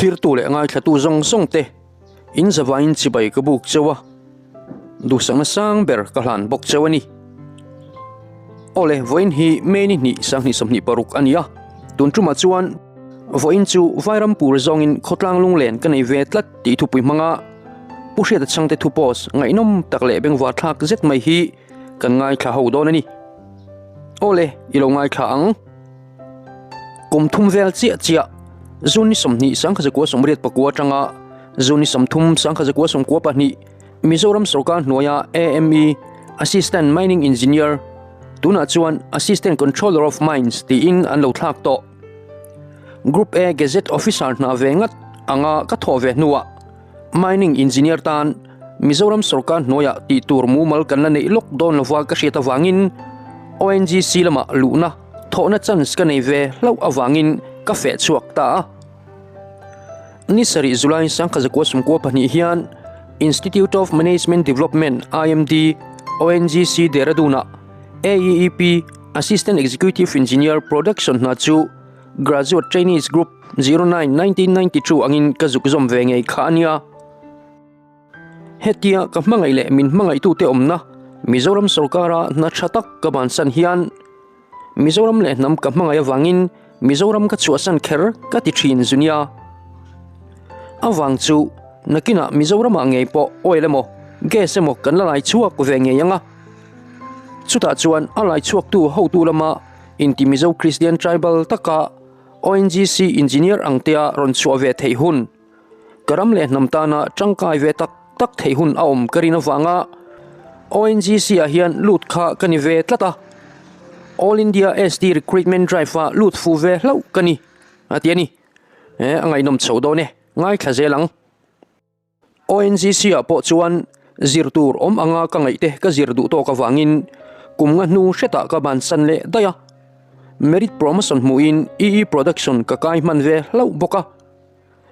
Thlirtu leh ngaithlatu zawng zawng te in zavaiin chibai ka buk cheu a, duhsakna sang ber ka hlan bawk cheu a ni. Awle, vawiin hi May ni hnih sanghnih 26 a ni a, tun tumah chuan vawiin chu Vairampur zawngin khawtlang lunglen ka nei ve tlat tih thupui hmanga Pu Hriata Chhangte thu post ngaihnawm tak leh bengvar thlak zet mai hi kan ngaithla ho dawn a ni. Awle, i lo ngaithla ang. Kum thum vel chiah chiah June ni 20 1989 atanga June ni 30 1992 Mizoram sorkar hnuaia AME, Assistant Mining Engineer, tunah chuan Assistant Controller of Mines tiin an lo thlak tawh. Group A Gazette Officer hna ve ngat anga ka thawh ve hnuah Mining Engineer tan Mizoram sorkar hnuaiah tih tur mumal kan la neih lawk dawn lova ka hriat avangin ONGC lamah luhna thawhna chance ka nei ve hlauh avangin ka feh chhuak ta a. Ni sarih July 1992 hian Institute of Management Development, IMD, ONGC Dehradun-ah AEEP Assistant Executive Engineer Production hna chu Graduate Trainees Group 09, 1992 angin ka zuk zawm ve ngei kha a nia. Hetia ka hmangaih leh min hmangaihtute awmna Mizoram sorkara hna tha tak ka bansan hian Mizoram leh hnam ka hmangaih avangin Mizoram ka chhuahsan kher ka ti thin zu nia. Avang chu nakinah Mizoramah ngei pawh oil emaw gas emaw kan la lai chhuak ve ngei ang a. Chutah chuan a lai chhuaktu hotu lama inti Mizo Kristian tribal taka ONGC engineer ang tea rawn chhuah ve theih hun Ka ram leh hnam tana tangkai ve tak tak theih hun a awm ka rin avanga ONGC ah hian lut kha ka ni ve tlat a, All India ST Recruitment Drive ah lut fu ve hlauh ka ni a ti a ni. E, a ngaihnawm chho dawn e, ngaithla zel ang. ONGC ah pawh chuan zir tur awm anga ka ngaih te ka zir duh tawk avangin kum nga hnu hretah ka bansan leh daih a. Merit Promotion hmuhin EE Production ka kai hman ve hlauh bawk a.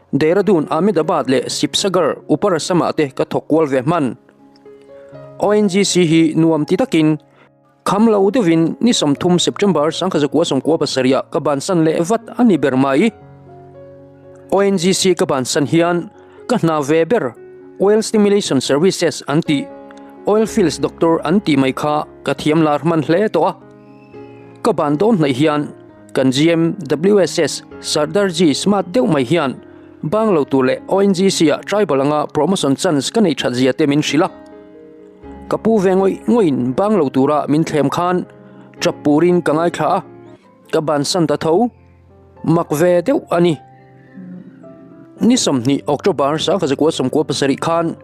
Dehradun, Ahmedabad leh Sibsagar, Upar Assam-ah te ka thawk kual ve hman. ONGC hi nuam ti takin kham lo deuhin ni 30 September 1997 ah ka bansan leh vat a ni ber mai. ONGC ka bansan hian ka hna ve ber Oil Stimulation Services an tih, Oil Fields Doctor an tih mai kha ka thiam lar hman hle tawh a. Ka ban dawn hnaih hian Kan GM WSS Sardarji smart deuh mai hian bang lo tur leh ONGC ah tribal anga promotion chance ka neih that zia te min hrilh a. Ka pu ve ngawih ngawih in bang lo tura min thlem khan tap purin ka ngaithla a, ka bansan ta tho. Mak ve deuh a ni. Ni 20 October 1997 khan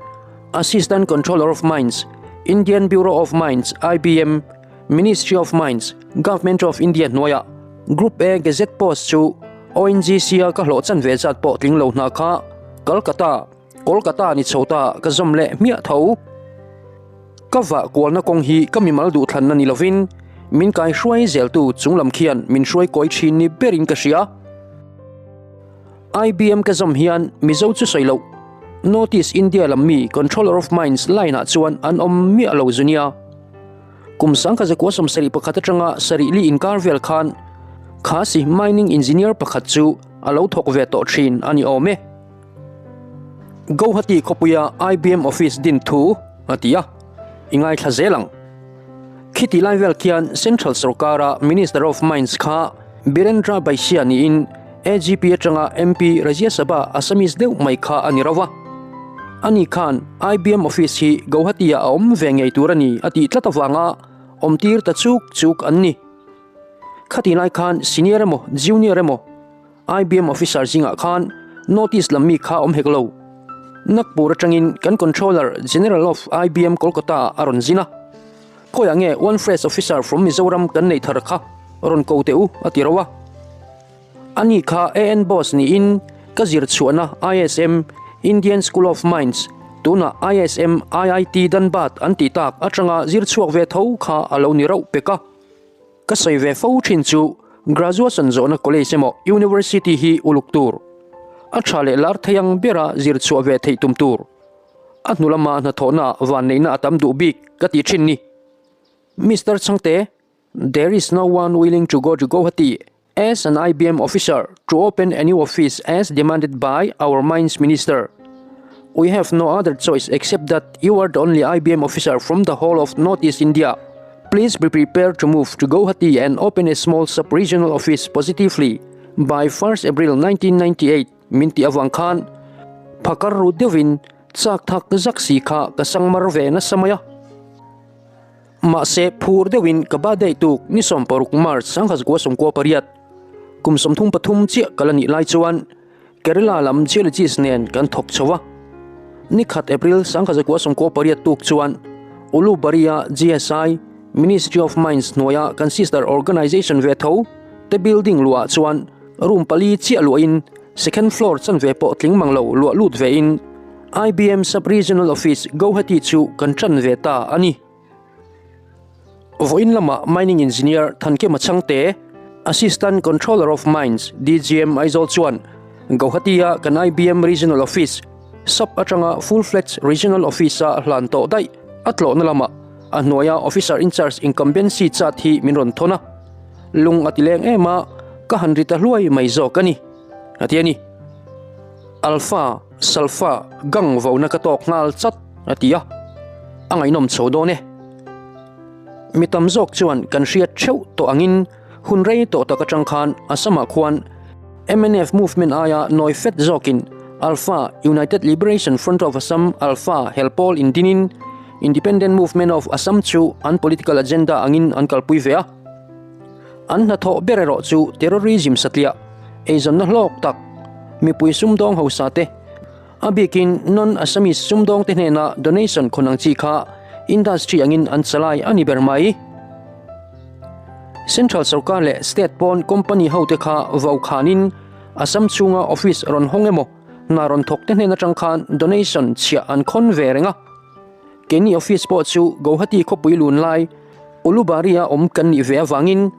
Assistant Controller of Mines, Indian Bureau of Mines, IBM, Ministry of Mines, Government of India hnuaiah Group A Gazette Post chu ONGC-a ka hlawh chan ve zat pawh tling lo hna kha Calcutta, Kolkata ni chho ta ka zawm leh hmiah tho. Ka vah kualna kawng hi ka mimal duhthlanna ni lovin min kaihruai zeltu chunglam khian min hruai kawi thin ni berin ka hria. IBM ka zawm hian Mizo chu sawi loh, North East India lam mi Controller of Mines line ah chuan an awm miah lo zu nia. Kum 1971 atanga sarih li inkar vel khan Khasi Mining Engineer pakhat chu a lo thawk ve tawh thin a ni awm e. Guwahati khawpuia IBM office din thu a ti a, i ngaithla zel ang. Khiti lai vel khian Central sorkara Minister of Mines kha Birendra Baishya niin AGP atanga MP Rajya Sabha Assamese deuh mai kha a ni rauh a. Ani khan IBM office hi Guwahati-ah a awm ve ngei tur a ni a tih tlat avanga awmtir ta chuk chuk an ni. Khati lai khan senior emaw junior emaw IBM officer zingah khan notice lam mi kha awm hek lo. Nagpur atangin kan Controller General of IBM Kolkata a rawn zin a. Khawiah nge one fresh officer from Mizoram kan neih thar kha rawn ko teh u a ti ro a. Ani kha AN boss niin ka zir chhuahna ISM, Indian School of Mines, tunah ISM IIT Dhanbad an tih tak atanga zir chhuak ve tho kha a lo ni rauh pek a. Ka sawi ve fo thin chu graduation zawhna college emaw university hi uluk tur, a tha leh lar thei ang bera zir chhuah ve theih tum tur, a hnu lama hnathawhna vanneihna a tam duh bik ka tih thin ni. Mister Chhangte, There is no one willing to go to Guwahati. As an IBM officer to open a new office as demanded by our Mines Minister. We have no other choice except that you are the only IBM officer from the whole of Northeast India. Please be prepared to move to Guwahati and open a small sub-regional office positively by 1st April 1998 min tih avang khan phakar ru deuhin chak thak zak si kha ka sangmar ve nasa mai a. Mahse, phur deuhin ka ba daih tuk ni 16 March 1998, kum 33 chiah ka la nih lai chuan Kerala lam geologist nen kan thawk chho a. Ni khat April 1998 tuk chuan Ulubaria GSI, Ministry of Mines hnuaia kan sister organization ve tho te building luah chuan room pali chiah luahin second floor chanve pawh tling mang lo luah lut vein IBM Sub-Regional Office, Guwahati chu kan ṭan ve ta a ni. Vawiin lamah Mining Engineer Thankema Chhangte, Assistant Controller of Mines, DGM Aizawl chuan Guwahati-a kan IBM Regional Office, Sub atanga Full-fledged Regional Office-a hlan tawh daih a tlawhna lamah a hnuaia Officer in Charge Incumbency chat hi min rawn thawn a. Lung a ti leng em a, ka han ri ta hluai mai zawk a ni, a ti a ni. Alpha, Sulpha, gang vona ka tawk nghal chat, a ti a, a ngaihnawm chho dawn e. Mi tam zawk chuan kan hriat theuh tawh angin hun rei tawh tak atang khan Assam-ah khuan mnf movement aia nawi fet zawkin Alpha, United Liberation Front of Assam, Alpha, hel pawl indinin Independent Movement of Assam chu an political agenda angin an kalpui ve a. An hnathawh ber erawh chu terrorism satliah, eizawnna hlawk tak, mipui sumdawng hausa te, a bikin non-Assamese sumdawng te hnena donation khawn ang chi kha industry angin an chalai a ni ber mai. Central sorkar leh state pawn company ho te kha vau khanin Assam chhunga office rawn hawng emaw hna rawn thawk te hnen atang khan donation chhiah an khawn ve reng a. Keini office pawh chu Guwahati khawpui lun lai Ulubaria awm kan nih ve avangin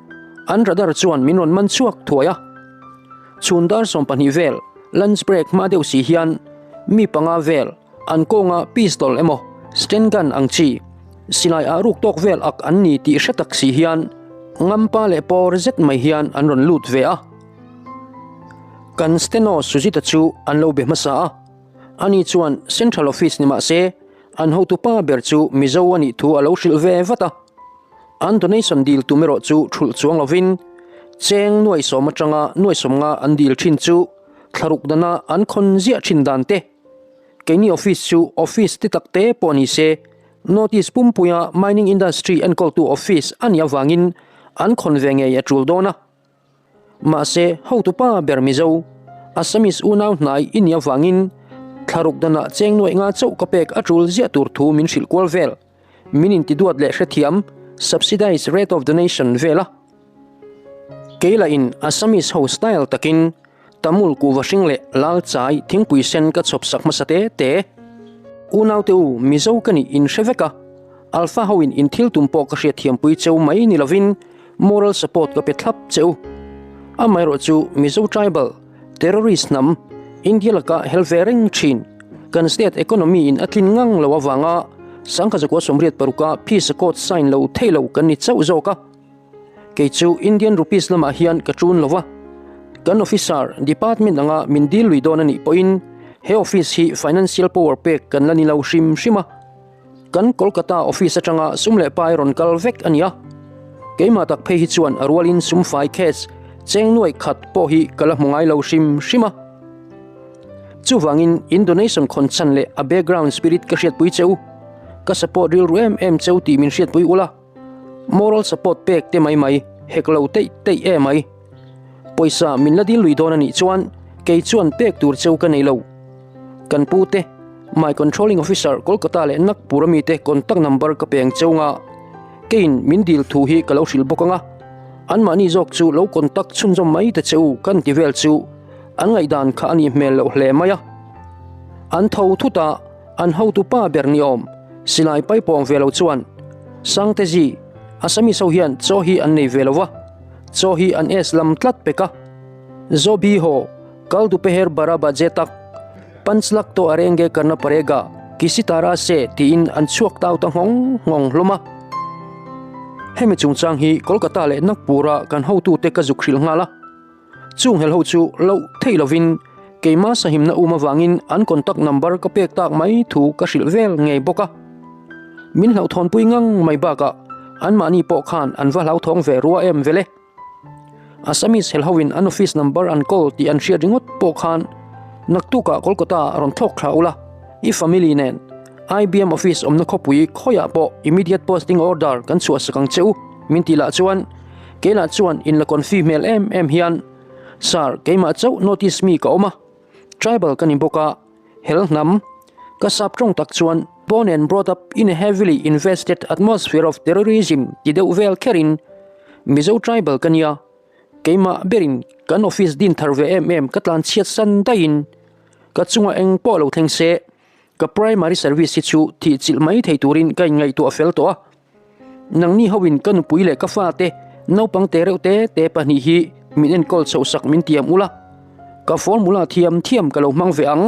an radar chuan min rawn man chhuak thuai a. Chhun dar 20 vel lunch break hma deuh si hian mi panga vel an kawnga pistol emaw sten gun ang chi silai ah ruk tawk vel ak an ni tih hre tak si hian ngampa leh pawr zet mai hian an rawn lut ve a. Kan steno Sujita chu an lo be hmasa a. Ani chuan Central Office ni mah se, an hotupa ber chu Mizo a nih thu a lo hrilh ve vat a. An donation dil tum erawh chu thulh chuang lovin, cheng nuai sawm atanga nuai sawmnga an dil thin chu thlaruk dana an khawn ziah thin dan te. Keini office chu office ti tak te pawh ni se, notice pumpuia mining industry enkawltu office a nih avangin an khawn ve ngei a tul dawn a. Mahse, hotupa ber Mizo, Assamese unau hnai i nih avangin thlaruk danah cheng nuaih nga chauh ka pek a tul ziah tur thu min hrilh kual vel. Min intiduat leh hrethiam, subsidized rate of donation, vel a. Kei lahin Assamese ho style takin Tamul kuhva hring leh lal chai thingpui sen ka chhawp sak hmasa te te. Unaute u, Mizo ka nih in hre vek a, Alpha hoin in thil tum pawh ka hriatthiampui cheu mai ni lovin Moral support ka pe thlap che u. Amaherawh chu Mizo tribal, terrorist hnam, India laka hel ve reng thin, kan state economy in a tlin ngang lo avanga 1986 a peace accord sign lo thei lo kan ni chauh zawk a. Kei chu Indian rupees lamah hian ka ṭun lo va, kan officer department anga min dil lui dawn a nih pawhin he office hi financial power pek kan la ni lo hrim hrim a. Kan Kolkata office atanga sum leh pai rawn kal vek a ni a, keimah tak phei hi chuan a rualin sum fai cash cheng nuaih khat pawh hi ka la hmu ngai lo hrim hrim a. Chuvangin in donation khawn chhan leh a background spirit ka hriatpui che u, ka support rilru em em cheu tih min hriatpui ula, moral support pek te mai mai hek lo teih teih em ai. Pawisa min la dil lui dawn a nih chuan kei chuan pek tur cheu ka nei lo. Kan pu te, my controlling officer Kolkata leh Nagpur ami te contact number ka peng cheu nga, keiin min dil thu hi ka lo hrilh bawk anga, anmahni zawk chu lo contact chhunzawm mai ta che u kan ti vel chu an ngaihdan kha a nih hmel loh hle mai a. An tho thut a, an hotu pa ber ni awm silai paipawng ve lo chuan Sangtezi, Assamese ho hian chaw hi an nei ve lo va, chaw hi an es lam tlat pek a, Zobi haw Kal dupeher bara baje tak, panch lakh to arenge karna parega, kisi tara se tiin an chhuak tau ta nghawng nghawng hlawm a. Hemi chungchang hi Kolkata leh Nagpur-a kan hotute ka zuk hrilh nghal a. Chung helho chu loh theih lovin keima sahimna um avangin an contact number ka pek tak mai thu ka hrilh vel ngei bawk a. Min hlauhthawnpui ngang mai bakah anmahni pawh khan an va hlauthawng ve rua em vele. Assamese helhoin an office number an call tih an hriat ringawt pawh khan naktukah Kolkata a rawn thlawk thla ula, i family nen IBM office awmna khawpui khawiah pawh immediate posting order kan chhuahsak ang che u min tih lah chuan keilah chuan inla confi hmel em em hian Sir keimah chauh notice mi ka awm a, tribal ka ni bawk a, hel hnam ka sap tawng tak chuan born and brought up in a heavily invested atmosphere of terrorism ti deuh vel kherin Mizo tribal ka nia, keimah berin kan office din thar ve em em ka tlan chhiat san daihin ka chunga eng pawh lo thleng se ka primary service hi chu thih chilh mai thei turin ka inngaihtuah fel tawh a. Nangni hoin ka nupui leh ka fate naupang te reuh te te pahnih hi min enkawl chhoh sak min tiam ula, ka formula thiam thiam ka lo hmang ve ang.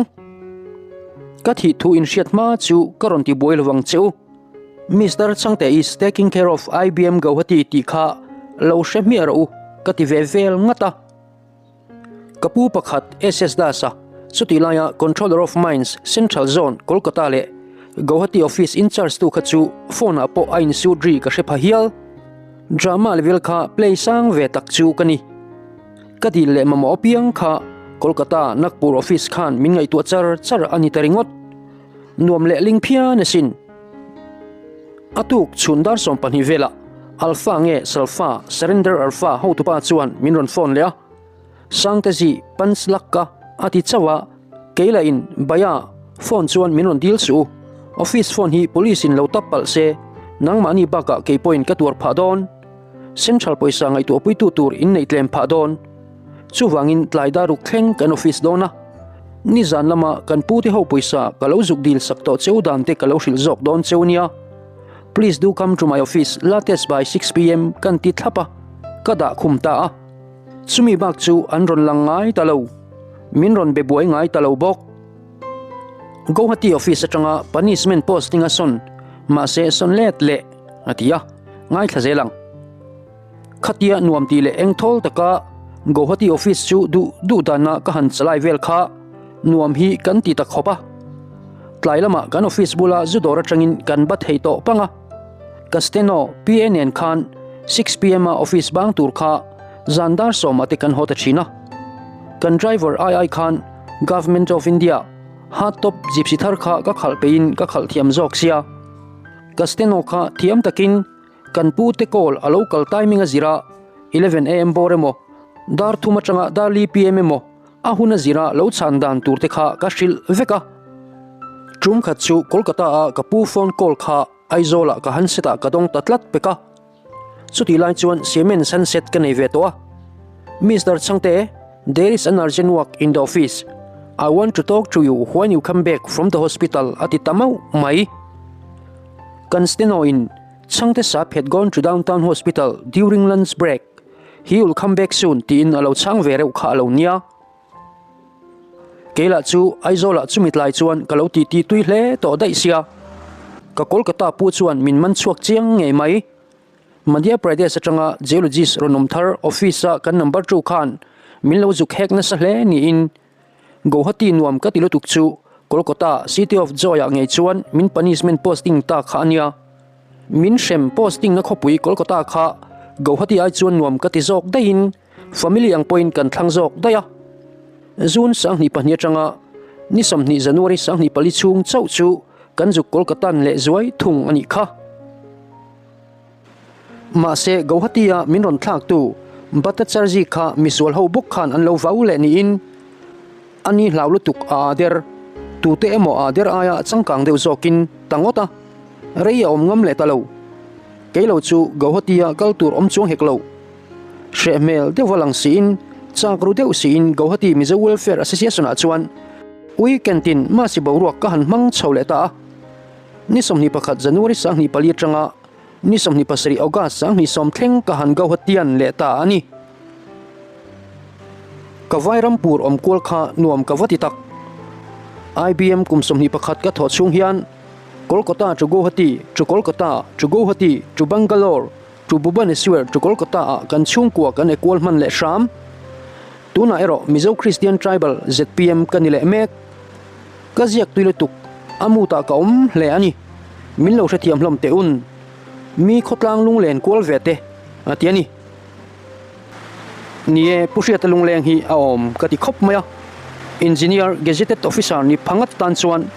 Ka thih thu inhriat hma chu ka rawn ti buai lovang che u. Mister Changte is taking care of IBM Guwahati tih kha lo hre hmiah rawh u ka ti ve vel ngat a. Ka pu pakhat SS Das-a chutih laia Controller of Mines, Central Zone, Kolkata leh Guwahati Office in-charge tu kha chu phone ah pawh a insut ri ka hre pha hial. Drama level kha play sang ve tak chu ka ni. Ka dil leh mamawh apiang kha Kolkata Nagpur Office khan min ngaihtuah char char a ni ta ringawt. Nuam leh ling phian asin. A tuk chhun dar 12 velah Alpha nge Salfa Surrender Alpha hotupa chuan min rawn phone leh a, Sangtezi Panch lakh ka a ti chauh a, kei lah in Bhaiya phone chuan min rawn dil suh u, office phone hi police in lo tap palh se, nangmahni bakah kei pawhin ka tuar phah dawn, central pawisa ngaihtuahpuitu tur in neih tlem phah dawn. Chuvangin tlai dar ruk thleng kan office dawn a, nizan lama kan pu te ho pawisa ka lo zuk dil sak tawh cheu dan te ka lo hrilh zawk dawn cheu nia. Please do come to my office latest by 6 pm kan ti thlap a, ka dah khum ta a. Chumi bak chu an rawn lang ngai ta lo, min rawn be buai ngai ta lo bawk. Guwahati office atanga punishment posting a sawn, mahse sawn let leh a ti a, ngaithla zel ang. Khatia nuam tih leh eng thawl taka Guwahati office chu duh duh dana ka han chalai vel kha nuam hi kan ti ta khawp a. Tlai lamah kan office bula zu dawr atangin kan ba thei tawh pang a. Ka steno PA nen khan 6 pm a office bang tur kha zan dar sawmah te kan haw ta thin a. Kan driver ai ai khan Government of India hard top gypsy thar kha ka khalh peihin ka khalh thiam zawk sia. Ka steno kha thiam takin Kan pu te call a lo kal timing a zir a, 11 am bawr emaw, dar thum atanga dar li pm emaw a hun a zir a lo chhan dan tur te kha ka hrilh vek a. Tum khat chu Kolkata a ka pu phone call kha Aizawl ah ka handset ah ka dawng ta tlat pek a. Chutih lai chuan Siemens handset ka nei ve tawh a. Mister Chhangte, there is an urgent work in the office. I want to talk to you when you come back from the hospital a ti ta mauh mai. Kan steno in Chhangte sap had gone to downtown hospital during lunch break, he will come back soon tiin a lo chhang ve reuh kha a lo nia. Keilah chu Aizawlah chumi tlai chuan ka lo titi tui hle tawh daih sia. Ka Kolkata pu chuan min man chhuak chiang ngei mai. Madhya Pradesh atanga geologist rawn awm thar office-a kan number two khan min lo zuk hek nasa hle niin Guwahati nuam ka ti lutuk chu Kolkata City of Joy ah ngei chuan min punishment posting ta kha a nia. Min hrem posting na khawpui Kolkata kha Guwahati ai chuan nuam ka ti zawk daihin family ang pawhin kan thlang zawk daih a. June 22 atanga ni 30 January 24 chhung chauh chu kan zuk Kolkatan leh zuai thung a nih kha. Mahse, Guwahati-a min rawn thlaktu Bhattacharjee kha misual ho bawk khan an lo vau leh niin a ni hlau lutuk a aa der. Tute emaw aa der aia changkang deuh zawkin ta ngawt a, rei a awm ngam leh ta lo. Kei lo chu Guwahati-a kal tur awm chuang hek lo. Hreh hmel deuhva lang siin, chak ru deuh siin Guwahati Mizo Welfare Association-ah chuan weekend-in Masi boruak ka han hmang chho leh ta a. Ni 21 January 24 atanga ni 27 August 20 thleng ka han Gauhatian leh ta a ni. Ka Vairampur awm kual kha nuam ka va ti tak. IBM kum 21 ka thawh chhung hian Kolkata to Guwahati to Kolkata to Guwahati to Bangalore to Bhubaneswar to Kolkata ah kan chhungkua kan e kual hman leh hram. Tunah erawh Mizo Christian Tribal zpm ka ni leh mek. Ka ziak tui lutuk, a mood-ah ka awm hle a ni. Min lo hrethiam hlawm teh un. Mi khawtlang lunglen kual ve te a ti a ni. Ni e, Pu Hriata lungleng hi a awm ka ti khawp mai a. Engineer Gazetted Officer ni phangat tan chuan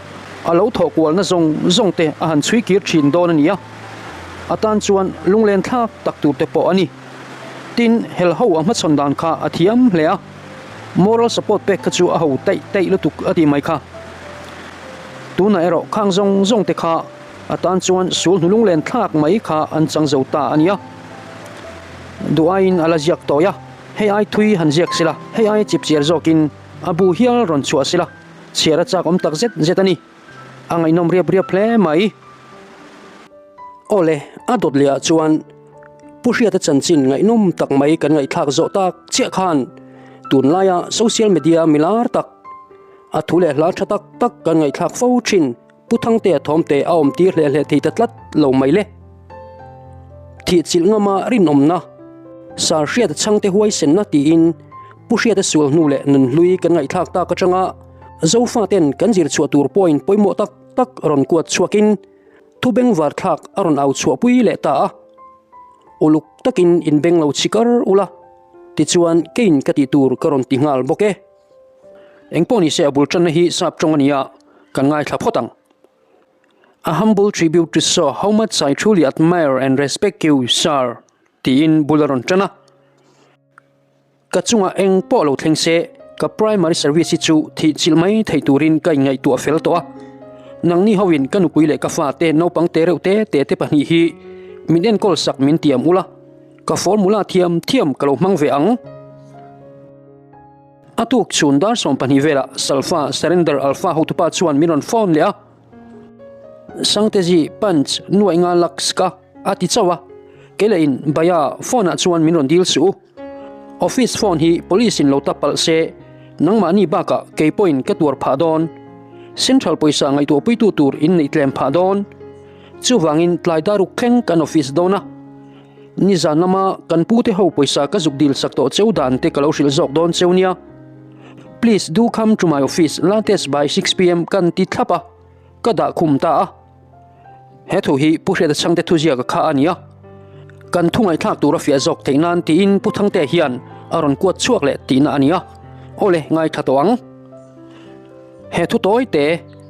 a lo thawh kualna zawng zawng te a han chhui kir thin dawn a ni a. A tan chuan lunglen thlak tak tur te pawh a ni. Tin, hel ho a hmachhawn dan kha a thiam hle a. Moral support pek kha chu a ho taih taih lutuk a ti mai kha. Tunah erawh khang zawng zawng te kha A tan chuan sul hnulung len thlak mai kha an chang zo ta a nia. Duh aiin a la ziak tawi a, hei ai thui han ziak sila, hei ai chip chiar zawkin a bu hial rawn chhuah sila, chhiar a chak awm tak zet zet a ni. A ngaihnawm riap riap hle mai. Awle, a dawt leh ah chuan Pu Hriata chanchin ngaihnawm tak mai kan ngaihthlak zawh tak chiah khan tunlaia social media milar tak, a thu leh hla tha tak tak kan ngaihthlak fo thin. Pu Thangtea thawmte a awm tir hle hle thei ta tlat lo mai le. Thih chilh ngama rinawmna, Sar Hriata chhangte huaisenna tiin Pu Hriata sual hnu leh nunhlui kan ngaihthlak tak atanga Zofaten kan zir chhuah tur point pawimawh tak tak rawn kuat chhuakin thu bengvar thlak a rawn au chhuahpui leh ta a. Uluk takin inbeng lo chikar ula, tichuan keiin ka tih tur ka rawn ti nghal bawk e. Engpawh ni se a bul tanna hi sap tawng a ni a, kan ngaithla phawt ang. A humble tribute to show how much I truly admire and respect you, sir, tiin bul a rawn tan a. Ka chungah eng pawh lo thleng se, ka primary service hi chu thih chilh mai thei turin ka inngaihtuah fel tawh a. Nangni hoin ka nupui leh ka fate naupang te reuh te te te pahnih hi min enkawl sak min tiam ula, ka formula thiam thiam ka lo hmang ve ang. A tuk chhun dar 12 velah Salfa Surrender Alpha hotupa chuan min rawn phone leh a, Sangtezi Punch nuaih nga laks ka a ti chauh a, kei leh in Baya phone ah chuan min rawn dil suh u. Office phone hi police in lo ta palh se nangmahni bakah kei pawhin ka tuar phah dawn. Central pawisa ngaihtuahpuitu tur in neih tlem phah dawn. Chuvangin tlai daruk thleng kan office dawn a. Nizan lama kan pute ho pawisa ka zuk dil sak tawh cheu dan te ka lo hrilh zawk dawn cheu nia. Please do come to my office latest by 6 pm kan ti thlap a, ka dah khum ta a. He thu hi Pu Hriata Chhangte thuziaka kha a ni a. Kan thu ngaihthlak tur a fiah zawk theih nan tiin Pu Thangte hian a rawn kuat chhuak leh tihna a ni a. Awle ngaithla tawh ang. He thu tawi te,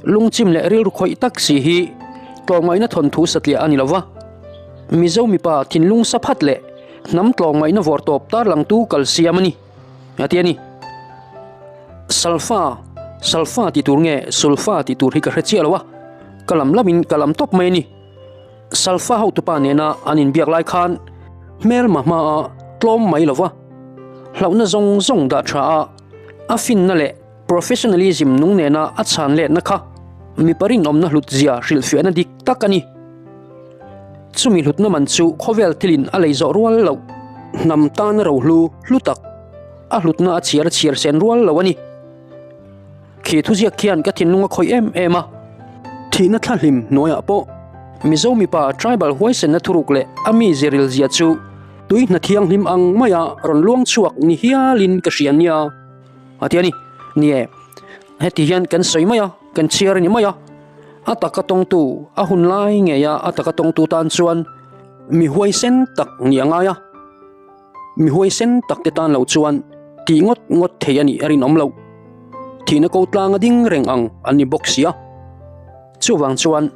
lungchim leh rilru khawih tak si hi tlawmngaihna thawnthu satliah a ni lo va. Mizo mipa thinlung sa phat leh hnam tlawmngaihna vawrtawp tarlangtu kal siam a ni, a ti a ni. Salfa, Salfa tih tur nge Sulfa tih tur hi ka hre chiah lo a, ka lam lamin ka lam tawp mai a ni. Salfa hotupa nena an inbiak lai khan hmelma hmaa tlawm mai lo va, hlauhna zawng zawng dah tha a, a finna leh Professionalism nung nena a chhan letna kha mipa rinawmna hlut zia hrilhfiahna dik tak a ni. Chumi hlutna man chu khawvel thilin a lei zawh rual loh, hnam tana rohlu hlu tak, a hlutna a chhiar a chhiar sen rual lo a ni. Khi thuziak khian ka thinlung a khawih em em a. Thihna thlahlim hnuaiah pawh Mizo mipa tribal huaisenna thuruk leh a mi ziril zia chu tui hna thianghlim ang maia rawn luang chhuak ni hialin ka hria nia. A ti a ni. Ni e, heti hian kan sawi mai a, kan chhiar a ni mai a. A taka tawngtu, a hun lai ngeia a taka tawngtu tan chuan mi huaisen tak ni a ngai a. Mi huaisen tak te tan lo chuan tih ngawt ngawt thei a nih a rinawm loh. Thihna ko tlanga ding reng ang an ni bawk si a. Chuvang chuan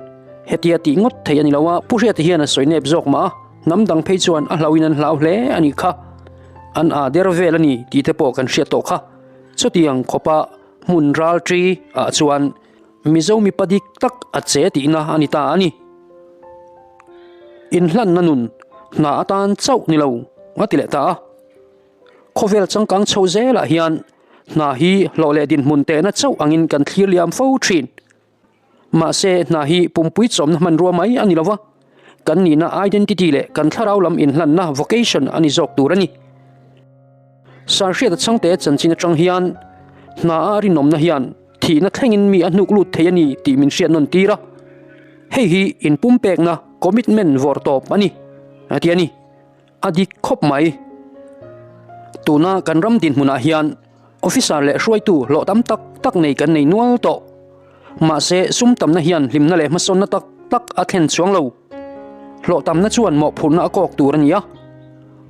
hetia tih ngawt thei a ni lo a, Pu Hriata hian a sawi nep zawk mah a, hnam dang phei chuan a hlauhin an hlau hle a nih kha. An aa der vel a ni tih te pawh kan hriat tawh kha. Chutiang khawpa hmun ral ṭi ah chuan Mizo mipa dik tak a che tihna a ni ta a ni. Inhlanna nun hna atan chauh ni lo a ti leh ta a. Khawvel changkang chho zelah hian hna hi hlawh leh dinhmun tehna chauh angin kan thlir liam fo ṭhin. Mahse, hna hi pumpui chawmna hmanrua mai a ni lo va, kan nihna identity leh kan thlarau lam inhlanna vocation a ni zawk tur a ni. Sarhriata chhangte chanchin atang hian hna a rinawmna hian thihna thlengin mi a hnuk lut thei a ni tih min hriat nawn tir a, hei hi inpumpekna commitment vawr tawp a ni, a ti a ni. A dik khawp mai. Tuna kan ram dinhmunah hian. Officer leh hruaitu hlawh tam tak tak nei kan nei nual tawh. Mahse, sum tamna hian hlimna leh hmasawnna tak tak a thlen chuang lo. Hlawh tamna chuan mawhphurhna a kawk tur a ni a.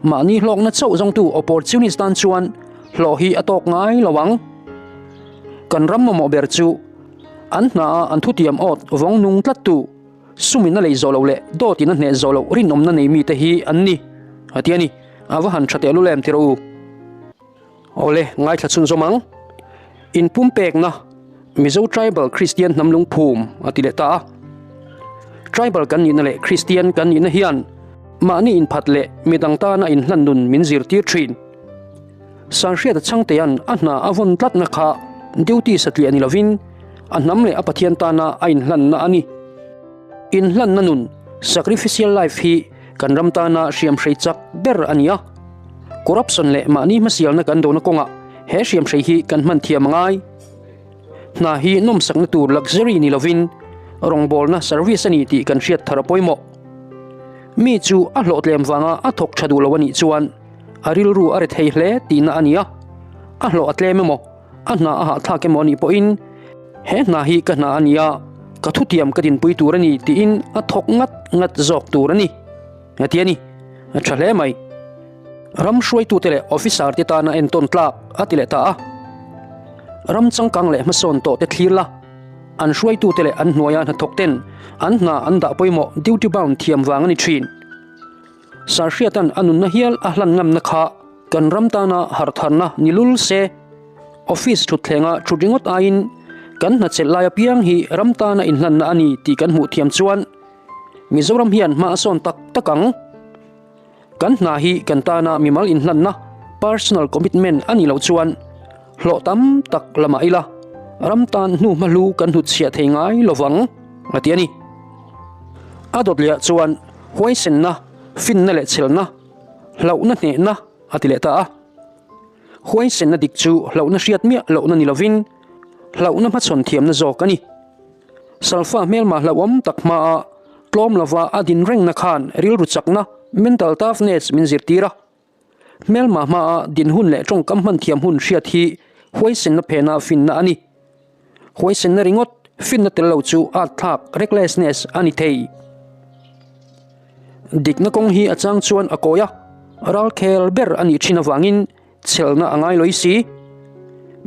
Mahni hlawkna chauh zawngtu opportunist tan chuan hlawh hi a tawk ngai lo ang. Kan ram mamawh ber chu an hnaah an thutiam awt vawng nung tlattu, sumin a lei zawh loh leh dawtin a hneh zawh loh rinawmna nei mite hi an ni, a ti a ni. A va han tha tehlul em tirh u. Awle, ngaithla chhunzawm ang. Inpumpekna, Mizo Tribal Kristian hnam lungphum a ti leh ta a. Tribal kan nihna leh Kristian kan nihna hian mahni inphat leh midang tana inhlan nun min zirtir thin. Sanhriata Chhangtea'n a hna a vawn tlatna kha duty satliah ni lovin a hnam leh a Pathian tana a inhlanna a ni. Inhlanna nun, sacrificial life, hi kan ram tana hriamhrei chak ber a ni a. Corruption leh mahni hmasialna kan dona kawngah he hriamhrei hi kan hman thiam a ngai. Hna hi nawmsakna tur luxury ni lovin rawngbawlna service a ni tih kan hriat thar a pawimawh. Mi chu a hlawhtlem vanga a thawk tha duh lo a nih chuan a rilru a rethei hle tihna a ni a, a hlawh a tlem emaw, a hna a hahthlak emaw a nih pawhin he hna hi ka hna a ni a, ka thutiam ka dinpui tur a ni tiin a thawk ngat ngat zawk tur a ni. A ti a ni. A tha hle mai. Ram hruaitute leh officer te tana entawn tlak a ti leh ta a. Ram changkang leh hmasawn tawh te thlir la, an hruaitute leh an hnuaia hnathawk ten an hna an dah pawimawh duty bound thiam vang a ni thin. Sarhriatan a nunna hial a hlan ngamna kha kan ram tana harhtharna ni lul se. Office thutthlengah thut ringawt aiin kan hna chelh lai apiang hi ram tana inhlanna a ni tih kan hmuh thiam chuan Mizoram hian hma a sawn tak tak ang. Kan hna hi kan tana mimal inhlanna, personal commitment, a nih loh chuan hlawh tam tak la mah ila, ram tan hnu hma hlu kan hnutchhiah thei ngai lo vang, a ti a ni. A dawt lehah chuan huaisenna, finna leh chhelna, hlauhna hnehna a ti leh ta a. Huaisenna dik chu hlauhna hriat miah lohna ni lovin hlauhna hmachhawn thiamna zawk a ni. Salfa hmelma hlauhawm tak hmaa tlawm lova a din rengna khan rilru chakna, mental toughness, min zirtir a. Hmelma hmaa din hun leh tawngkam hman thiam hun hriat hi huaisenna phena finna a ni. Huaisenna ringawt finna tel lo chu at thlak, recklessness, a ni thei. Dikna kawng hi a chang chuan a kawi a, ralkhel ber a nih thin avangin Chhelna a ngai lawih si.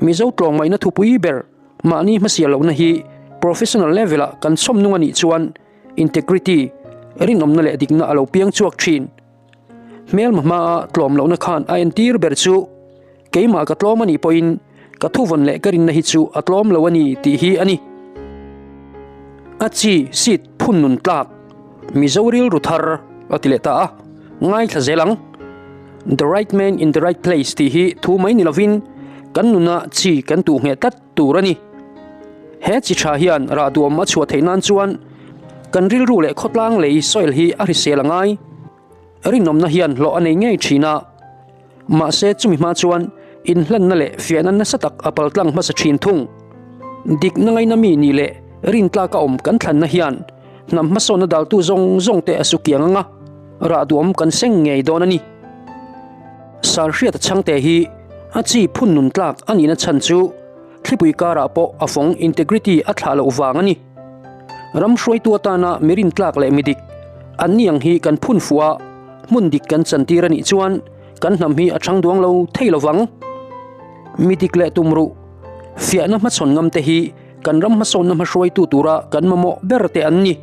Mizo tlawmngaihna thupui ber mahni hmasial lohna hi professional level ah kan chhawm nung a nih chuan integrity, rinawmna leh dikna a lo piang chhuak thin. Hmelma hmaa tlawm lohna khan a entir ber chu keimah ka tlawm a nih pawhin ka thuvawn leh ka rinna hi chu a tlawm lo a ni tih hi a ni. A chi, seed, phun nun tlak Mizo rilru thar a ti leh ta a, ngaithla zel ang. The right man in the right place tih hi thu mai ni lovin kan nuna chi kan tuh ngheh tlat tur a ni. He chi tha hian rah duam a chhuah theih nan chuan kan rilru leh khawtlang lei soil hi a hrisel a ngai. Rinawmna hian hlawh a nei ngei thin a, mahse chumi hma chuan inhlanna leh fiahna nasa tak a paltlang hmasa thin thung. Dikna ngaina mi nih leh rintlaka awm kan thlanna hian Hnam hmasawnna daltu zawng zawng te a su kiang anga rah duam kan seng ngei dawn a ni. Sarhriata chhangte hi a chi phun nun tlak a nihna chhan chu thlipui karah pawh a fawng integrity a thlah loh vang a ni. Ram hruaitu atana mi rintlak leh mi dik an ni ang hi kan phun fuh a, hmun dik kan chantir a nih chuan kan hnam hi a chhang duang lo thei lo vang. Mi dik leh tumruh fiahna hmachhawn ngam te hi Kan ram hmasawnna hmahruaitu tura kan mamawh ber te an ni.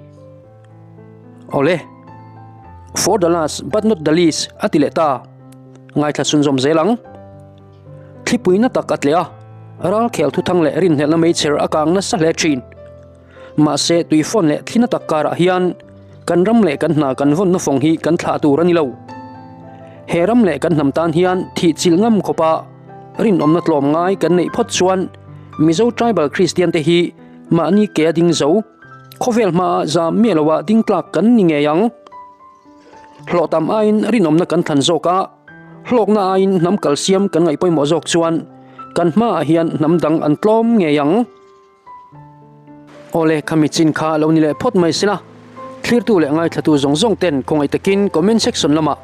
Awle. For the last but not the least a ti leh ta. Ngaithla chhunzawm zel ang. Thlipui na tak a tleh a, ralkhel thuthang leh rinhlelhna meichher a kang nasa hle thin. Mahse tuifawn leh thli na tak karah hian kan ram leh kan hna kan vawnna fawng hi kan thlah tur a ni lo. He ram leh kan hnam tan hian thih chilh ngam khawpa Rinawmna tlawm ngai kan neih phawt chuan Mizo Tribal Kristian te hi mahni ke a ding zo, khawvel hmaa zam miah loa ding tlak kan ni ngei ang. Hlawh tam aiin rinawmna kan thlan zawk a, hlawkna aiin hnam kalsiam kan ngaih pawimawh zawk chuan kan hmaah hian hnam dang an tlawm ngei ang. Awle, khami chin kha lo ni leh phawt mai sela, thlirtu leh ngaithlatu zawng zawng ten khawngaih takin comment section lamah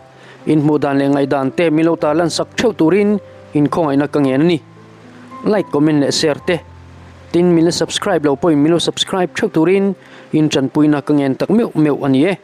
inhmuh dan leh ngaihdan te min lo tarlan sak theuh turin inkhawngaihna ka ngen a ni. Like, comment leh share te. Tin, min la subscribe lo pawhin min lo subscribe theuh turin in tanpuina ka ngen tak meuh meuh a ni e.